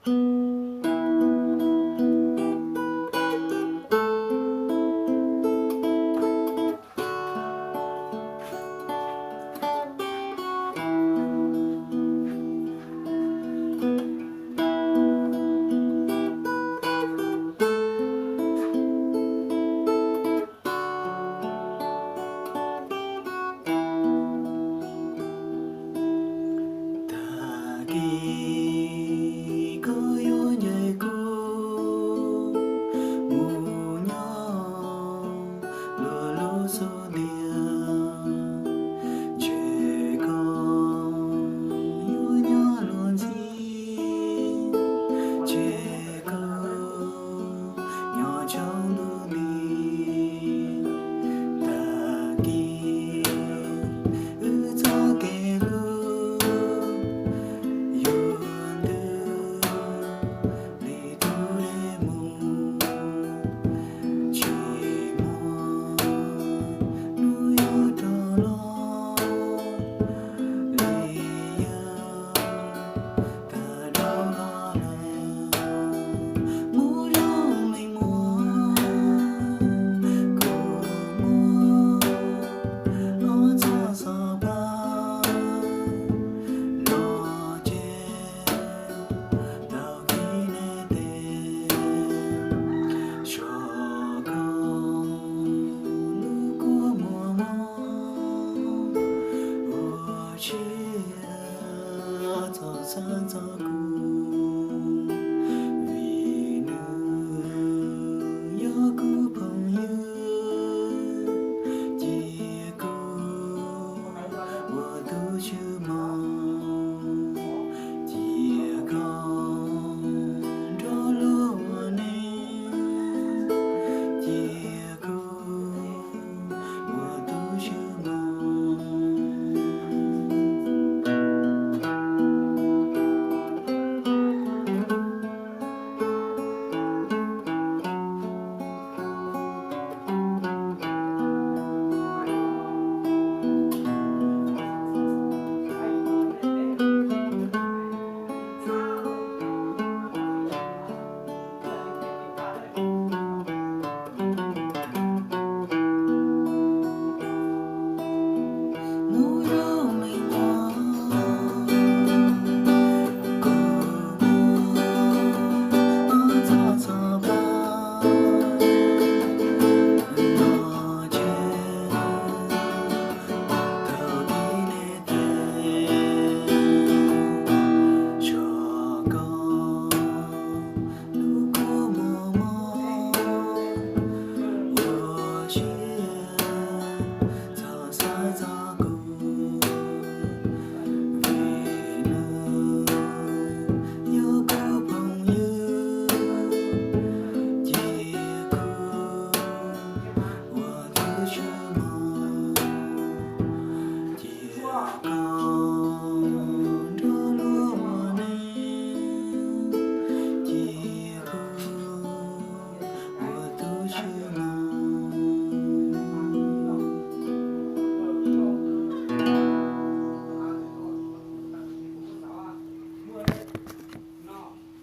Tag kis koj yuav ncaim kuv mus nyob luag lub xub ntiag, ntshe koj yuav nyob luag ntxhi, ntshe koj nyob tsaus ntuj nti. Tag kis wb txoj kev hlub yuav ntws li tus dej mus, tsis muaj hnub yuav rov los li yawg tag rau los lawm. Mus zoo me muam, kuv mus ob txoj xov pab los ces tau kis nej tes, so koj lub kua muag mob ua siab txhob xav txog kuv, vim nws yog kuv phooj ywg, cia kuv ua tus tswv mob, cia koj nrog luag ua neej, cia kuv ua tus tswv mob. Lub kua muag mob ua siab txhob xav txog kuv, vim nws yog kuv phooj ywg, cia kuv ua tus tswv